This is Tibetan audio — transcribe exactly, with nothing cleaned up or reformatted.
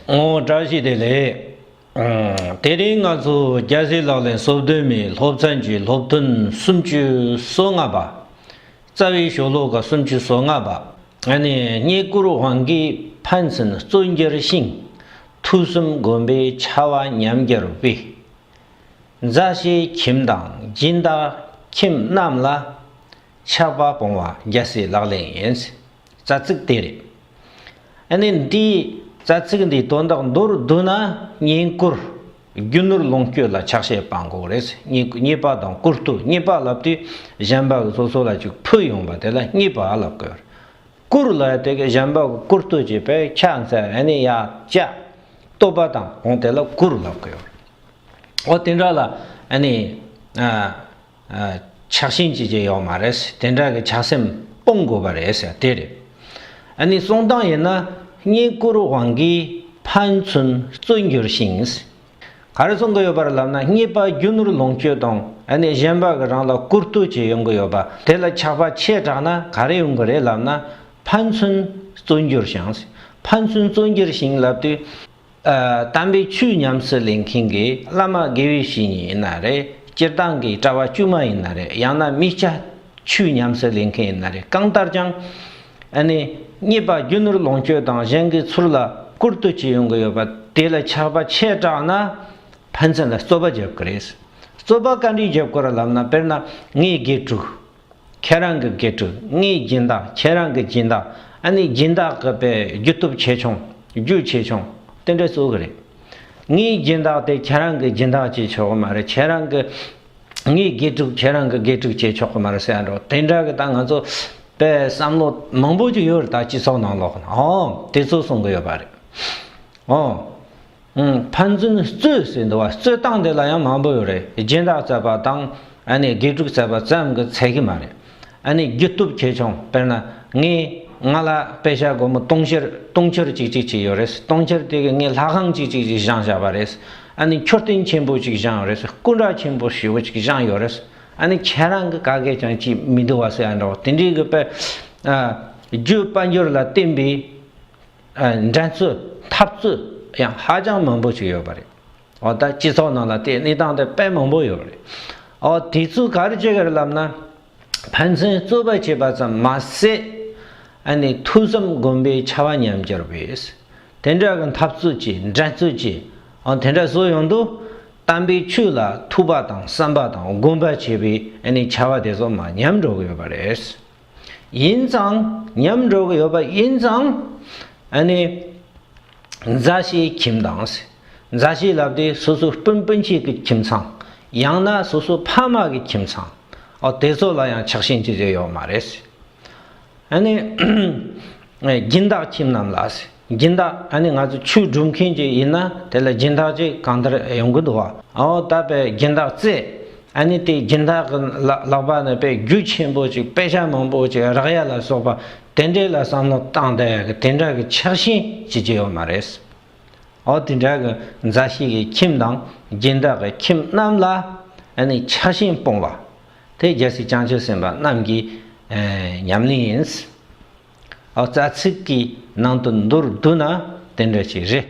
ཨོ་བཀྲ་ཤིས་བདེ་ལེགས། ཨང་། དེ་རིང་ང་ཚོ་རྒྱལ་སྲས་ལག་ལེན་སོ་བདུན་མའི་སློབ་ཚན་གྱི་སློབ་ཐུན་སུམ་ཅུ་སོ་ལྔ་པ། རྩ་བའི་ཤོ་ལོ་ཀ་སུམ་ཅུ་སོ་ལྔ་པ། ཨ་ནི་རྙེད་བཀུར་དབང་གིས་ཕན་ཚུན་བརྩོན་འགྱུར་ཞིང་། ཐོས་བསམ་སྒོམ་པས་བྱ་བ་ཉམས་བསྒྱུར་བའི། མཛའ་བཤེས་ཁྱིམ་དང་སྦྱིན་བདག་ཁྱིམ་རྣམས་ལ། ཆགས་པ་སྤོང་བ་རྒྱལ་སྲས་ལག་ལེན་ཡིན། རྩ་ཚིག་དེ་རེད། ཨ་ནི་འདིའི་རྩ་ཚིག་འདིའི་དོན་དག་མདོར་བསྡུ་ན། རྙེད་བཀུར། རྒྱུ་ནོར་ལོངས་སྤྱོད་ལ་ཆ་ཤས་སྤང་དགོས་རེད། རྙེད་རྙེད་པ་དང་བཀུར་སྟོབས། རྙེད་པ་ལབ་དུས་གཞན་པ་གི་སོ་སོ་ལ་ཅིག་ཕུལ་ཡོང་བ་དེ་ལ་རྙེད་པ་ལབ་དགོས་རེད། བཀུར་ལབ་དེ་གི་གཞན་པ་གི་བཀུར་སྟོབས་བྱེད་པའི་ཆ་མཚོན། ཨ་ནི་ཡར་བཅག་བསྟོད་པ་དང་འོང་དེ་ལ་བཀུར་ལབ་དགོས་རེད། འོ་དེ་འདྲ་ལ་ཨ་ནི་ཨ། ཆགས་ཞེན་བྱེད་ཀྱི་ཡོད་མ་རེད། དེ་འདྲ་གི་ཆགས་སེམས་སྤོང་དགོས་པ་རེད་ཟེར་དེ་རེད། ཨ་ནི་གསུང་སྟངས་ཡིན་ན། རྙེད་བཀུར་དབང་གིས་ཕན་ཚུན་བརྩོན་འགྱུར་ཞིང་། ག་རེ་གསུང་གི་ཡོད་པ་རེད་ལབ་ན། རྙེད་པ་རྒྱུ་ནོར་ལོངས་སྤྱོད་དང་ཨ་ནི་གཞན་པ་གི་རང་ལ་བཀུར་སྟོབས་བྱེད་ཡོང་གི་ཡོད་པ་དེ་ལ་ཆགས་པ་ཆེ་དྲགས་ན་ག་རེ་ཡོང་གི་རེད་ལབ་ན། ཕན་ཚུན་བརྩོན་འགྱུར་ཞིང་། ཕན་ཚུན་བརྩོན་འགྱུར་ཞིང་ལབ་དུས། ཨ། དམ་པའི་ཆོས་ཉམས་སུ་ལེན་མཁན་གྱི་བླ་མ་དགེ་བའི་བཤེས་གཉེན་ཡིན་ན་རེད། སྤྱིར་བཏང་གི་གྲྭ་བ་བཅོས་མ་ཡིན་ན་རེད། ཡང་ན་མི་སྐྱ་ཆོས་ཉམས་སུ་ལེན་མཁན་ཡིན་ན་རེད། གང་ལྟར་ཀྱང་ཨ་ནི་རྙེད་པ་རྒྱུ་ནོར་ལོངས་སྤྱོད་དང་གཞན་གྱི་ཚུར་ལ་བཀུར་སྟོབས་བྱེད་ཡོང་གི་ཡོད་པ་དེ་ལ་ཆགས་པ་ཆེ་དྲགས་ན་ཕན་ཚུན་ལ་རྩོད་པ་རྒྱབ་ཀྱི་རེད། རྩོད་པ་ག་འདྲས་རྒྱབ་དགོས་རེད་ལབ་ན། དཔེར་ན་ངའི་དགེ་ཕྲུག་ཁྱེད་རང་གི་དགེ་ཕྲུག་ངའི་སྦྱིན་བདག་ཁྱེད་རང་གི་སྦྱིན་བདག་ཨ་ནི་སྦྱིན་བདག་གི་དཔེ་རྒྱུ་སྟོབས་ཆེ་ཆུང་རྒྱུ་ཆེ་ཆུང་དེ་འདྲ་བཟོ་གི་རེད། ངའི་སྦྱིན་བདག་དེ་ཁྱེད་རང་གི་སྦྱིན་བདག་བྱེད་ཆོག་གི་མ་རེད། ཁྱེད་རང་གི་ངའི་དགེ་ཕྲུག་ཁྱེད་རང་གི་དགེ་ཕྲུག་བྱེད་ཆོག་གི་མ་རེད་ཟེར་ཡ་འགྲོ། དེ་འདྲ་གི་ད་ང་ཚོ་དཔེ་བསམ་བློ་མང་པོ་ཅིག་ཡོད་རེད། ད་སྤྱི་ཚོགས་ནང་ལོགས་ན་ཨོ་དེ་ཚོ་གསུང་གི་ཡོད་པ་རེད། ཨོ། ཨང་། ཕན་ཚུན་རྩོད་ཟེར་འདུག་བ། རྩོད་སྟངས་དེ་ལ་ཡང་མང་པོ་ཡོད་རེད། སྦྱིན་བདག་བསླབ་པ་དང་ཨ་ནི་དགེ་ཕྲུག་བསླབ་པ་ཙམ་གྱིས་ཚད་ཀྱི་མ་རེད། ཨ་ནི་རྒྱུ་སྟོབས་ཆེ་ཆུང་། དཔེར་ན་ངས་ང་ལ་པེ་ཤ་སྒོར་མོ་དུང་ཕྱུར་དུང་ཕྱུར་གཅིག་གཅིག་ཅིག་ཡོད་རེད། དུང་ཕྱུར་དེ་གི་ངས་ལྷ་ཁང་གཅིག་གཅིག་ཅིག་བཞེངས་བཞག་པ་རེད། ཨ་ནི་མཆོད་རྟེན་ཆེན་པོ་གཅིག་བཞེངས་ཡོད་རེད། སྐུ་འདྲ་ཆེན་པོ་ཞེ་པོ་གཅིག་བཞེངས་ཡོད་རེད། ཨ་ནི་ཁྱེད་རང་གི་ག་གེ་ཀྱང་ཅིག་མི་འདུག་བ་ཟེར་ཡ་འདྲ་བོ་དེ་འདྲའི་གི་དཔེ། ཨ། རྒྱུ་དཔལ་འབྱོར་ལ་བརྟེན་པའི། ཨ། འགྲན་རྩོད་འཐབ་རྩོད་ཡང་ཧ་ཅང་མང་པོ་ཞིག་ཡོད་པ་རེད། འོ་ད་སྤྱི་ཚོགས་ནང་ལ་དེ་གནས་སྟངས་དེ་དཔེ་མང་པོ་ཡོད་པ་རེད། འོ་དེ་ཚོས་ག་རེ་བྱེད་ཀྱི་རེད་ལབ་ན། ཕན་ཚུན་རྩོད་པ་བྱེད་པ་ཙམ་མ་ཟད། ཨ་ནི་ཐོས་བསམ་སྒོམ་པས་བྱ་བ་ཉམས་བསྒྱུར་བས། དེ་འདྲ་གི་འཐབ་རྩོད་བྱེད། འགྲན་རྩོད་བྱེད། འོ་དེ་འདྲ་བཟོ་ཡོང་དུས། དམ་པའི་ཆོས་ལ་ཐོས་པ་དང་བསམ་པ་དང་སྒོམ་པ་བྱེད་པའི་ཨ་ནི་བྱ་བ་དེ་ཚོ་མར་ཉམས་འགྲོ་གི་ཡོད་པ་རེད། ཡིན་ཙང་ཉམས་འགྲོ་གི་ཡོད་པ་ཡིན་ཙང་། ཨ་ནི་མཛའ་བཤེས་ཁྱིམ་དང་། མཛའ་བཤེས་ལབ་དེ་སོ་སོ་སྤུན་སྤུན་མཆེད་ཀྱི་ཁྱིམ་ཚང་། ཡང་ན་སོ་སོ་ཕ་མ་གི་ཁྱིམ་ཚང་། ཨོ་དེ་ཚོ་ལ་ཡང་ཆགས་ཞེན་བྱེད་རྒྱུ་ཡོད་མ་རེད། ཨ་ནི་སྦྱིན་བདག་ཁྱིམ་རྣམས་ལ། སྦྱིན་བདག་ཨ་ནི་ང་ཚོ་ཆོས་སྒྲུབ་མཁན་ཅིག་ཡིན་ན་དེ་ལ་སྦྱིན་བདག་ཅིག་གང་ལྟར་ཡོང་གི་འདུག་བ། ཨོ་ད་དཔེ་སྦྱིན་བདག་བཙལ། ཨ་ནི་དེ་སྦྱིན་བདག་གི་ལག་ལག་པ་ནས་དཔེ་རྒྱུ་ཆེན་པོ་ཅིག་པེ་ཤ་མང་པོ་ཅིག་རག་ཡ་ལ་སོགས་པ་དེ་འདྲས་ལ་བསམ་བློ་བཏང་བསྡད་ཡ་གི་དེ་འདྲ་གི་ཆགས་ཞེན་བྱེད་ཀྱི་ཡོད་མ་རེད། ཨོ་དེ་འདྲ་གི་མཛའ་བཤེས་ཀྱི་ཁྱིམ་དང་སྦྱིན་བདག་གི་ཁྱིམ་རྣམས་ལ་ཨ་ནི་ཆགས་ཞེན་སྤོང་བ། དེ་རྒྱལ་སྲས་བྱང་ཆུབ་སེམས་དཔའ་རྣམས་ཀྱི་ཨེ་ཉམས་ལེན་ཡིན། ཨོ་རྩ་ཚིག་གི་ནང་དུ་མདོར་བསྡུ་ན་དེ་འདྲ་ཞིག་རེད།